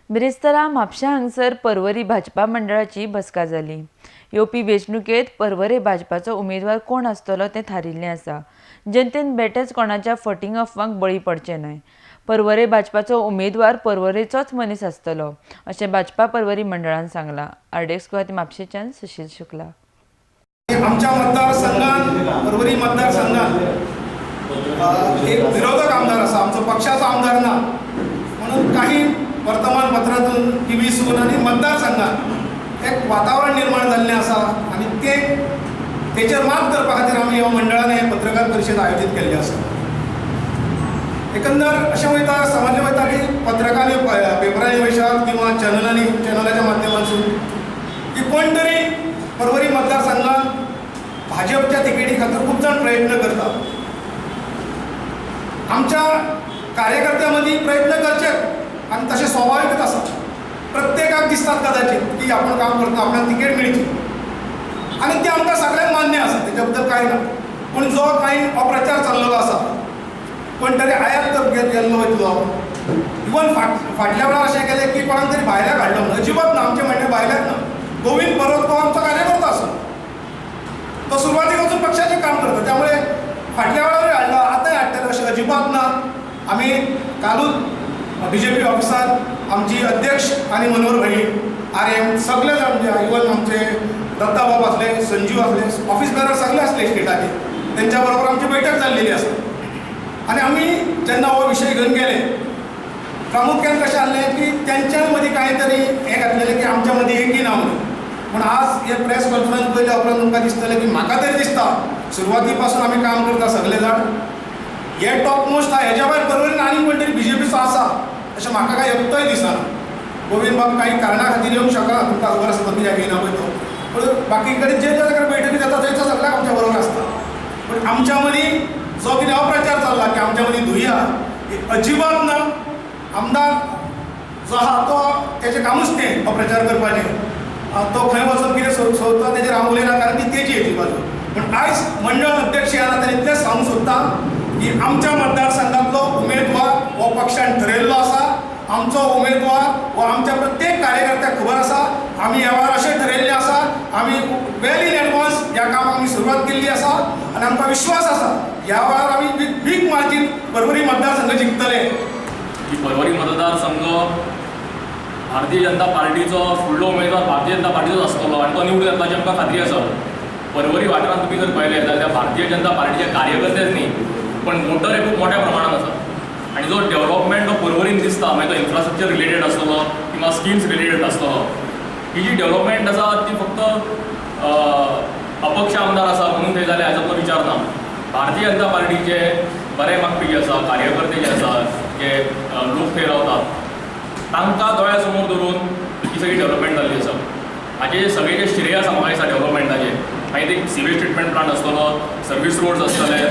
बिरेस्तारा म्हापशा हांगसर पर्वरी भाजपा मंडळाची बसका जाली. येवपी वेंचणुकेंत पर्वरे भाजपाचो उमेदवार कोण आसतलो तें थारिल्लें आसा. जनतेन बेठेच कोणाच्या फटींग अफवांक बळी पडचें न्हय. पर्वरे भाजपाचो उमेदवार पर्वरेचोच मनीस आसतलो अशें भाजपा पर्वरी मंडळान सांगलां. आरडीएक्स गुवाहाटी म्हापशेच्यान सुशील शुक्ला. आमच्या मतदारसंघात, पर्वरी मतदारसंघात एक विरोधक आमदार आसा, आमचो पक्षाचो आमदार ना, म्हणून काही वर्तमानपत्रातून टीव्हीसून आनी मतदारसंघात एक वातावरण निर्माण जाल्लें आसा आनी ते तेचेर मात करपा खातीर आमी ह्या मंडळान हे पत्रकार परिशद आयोजीत केल्ली आसा. एकंदर अशें वयता, समजलें वयता की पत्रकारांनी, पेपरांनी वयशात किंवा चॅनलांनी, चॅनलाच्या माध्यमांतसून की कोण तरी पर्वरी मतदारसंघात भाजपच्या तिकेटी खातीर खूब जाण प्रयत्न करतात. आमच्या कार्यकर्त्यां मदीं प्रयत्न करचे आनी तशें स्वाभाविकच आसा. प्रत्येकाक दिसतात कदाचित की आपण काम करता, आपणाक तिकेट मेळची आनी तें आमकां सगळ्यांक मान्य आसा, तेच्या बद्दल कांय ना. पूण जो कांय अप्रचार चल्लेलो आसा, कोण तरी आयात तर गेल्लो वयतलो, इवन फाटल्या वेळार अशें केलें की कोणाक तरी भायल्याक हाडलो म्हणून, अजिबात ना. आमचें म्हणणें भायल्याक ना. गोविंद परत तो आमचो कार्यकर्तो आसा, तो सुरवातीक वचून पक्षाचें काम करता, त्यामुळे फाटल्या वेळारूय हाडलो, आतांय हाडटले अशें अजिबात ना. आमी कालूच बीजेपी ऑफिसार आमची अध्यक्ष आनी मनोहर भाई आर एम सगळे जाण, इवन आमचे दत्ता बाब आसले, संजीव आसले, ऑफिस बेरर सगळे आसले स्टेटाचे, तेंच्या बरोबर आमची बैठक जाल्लेली आसा. आनी आमी जेन्ना हो विशय घेवन गेले, प्रामुख्यान कशें आहलें की तेंच्या मदीं कांय तरी हें घातलेलें की आमच्या मदीं एकी ना म्हणून. पूण आज हे प्रेस कॉन्फरन्स पळयल्या उपरांत तुमकां दिसतलें की म्हाका तरी दिसता सुरवाती पासून आमी काम करता सगळे जाण. हे टॉप मोस्ट आहा, हेज्या भायर पर्वरीन आनी कोण तरी बीजेपीचो आसा अशें म्हाका कांय यत्तय दिसना. गोविंद बाब कांय कारणा खातीर येवंक शकना, तुमकां खबर आसा तो कित्याक येयना पळय तो, पूण बाकी कडेन जे जे कडेन बैठकी जाता थंय तो सगळ्याक आमच्या बरोबर आसता. पूण आमच्या मदीं जो कितें अप्रचार चल्ला की आमच्या मदीं दुया, अजिबात ना. आमदार जो आहा तो तेजें कामूच तें अप्रचार करपाचें, तो खंय वचून कितें सोदता तेजेर हांव उलयना, कारण ती तेजी हेजी बाजू. पूण आयज मंडळ अध्यक्ष ह्या नात्यान इतलेंच सांगूंक सोदता की आमच्या मतदारसंघांतलो उमेदवार हो पक्षान ठरयल्लो आसा. आमचो उमेदवार हो आमच्या प्रत्येक कार्यकर्त्याक खबर आसा. आमी ह्या वेळार अशें ठरयल्लें आसा, आमी वेल इन एडवान्स ह्या कामाक आमी सुरवात केल्ली आसा आनी आमकां विश्वास आसा ह्या वेळार आमी विथ बीग मार्जीन पर्वरी मतदारसंघ जिखतले. की पर्वरी मतदारसंघ भारतीय जनता पार्टीचो फुडलो उमेदवार भारतीय जनता पार्टीचोच आसतलो आनी तो निवडून येतलो हाची आमकां खात्री आसा. पर्वरी वाठारांत तुमी जर पळयलें जाल्यार भारतीय जनता पार्टीचे कार्यकर्तेच न्ही पण वोटर हे खूब मोठ्या प्रमाणात आसा आनी जो डेव्हलपमेंट जो पर्वरीन दिसता, मागीर तो इन्फ्रास्ट्रक्चर रिलेटेड आसतलो किंवा स्किम्स रिलेटेड आसतलो, ही जी डेव्हलपमेंट आसा ती फक्त अपक्ष आमदार आसा म्हणून थंय जालें हाचो विचार ना. भारतीय जनता पार्टीचे बरे मागपी जे आसा, कार्यकर्ते जे आसा, जे लोक थंय रावतात तांकां दोळ्या समोर धरून ही सगळी डेव्हलपमेंट जाल्ली आसा. हाचे सगळे जे श्रेय आसा म्हाका दिसता डेव्हलपमेंटाचे, मागीर ते सिवेज ट्रिटमेंट प्लांट आसतलो, सर्वीस रोड्स आसतले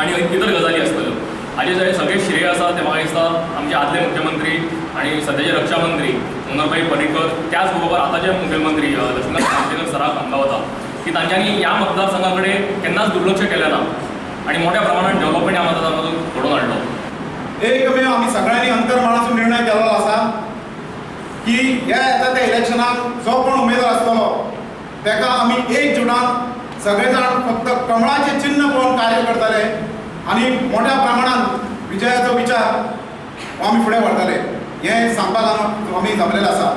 आनी इतर गजाली आसतल्यो. हाचे सगळे श्रेय आसा ते म्हाका दिसता आमचे आदले मुख्यमंत्री आनी सद्याचे रक्षा मंत्री मनोहरभाई पर्रीकर, त्याच बरोबर आतांचे मुखेलमंत्री लक्ष्मीकांत खांडेकर सराक हांगा वता की तांच्यांनी ह्या मतदारसंघा कडेन केन्नाच दुर्लक्ष केलें ना आनी मोठ्या प्रमाणात डेव्हलपमेंट ह्या मतदारसंघातून घडोवन हाडलो. एकमेव आमी सगळ्यांनी अंतर्मनाचो निर्णय केल्लो आसा की ह्या येता त्या इलेक्शनाक जो कोण उमेदवार आसतलो ताका आमी एक जुनाक सगळे जाण फक्त कमळाचें चिन्न पळोवन कार्य करतले आनी मोठ्या प्रमाणान विजयाचो विचार आमी फुडें व्हरतले हें सांगपाक आमी जमलेलें आसा.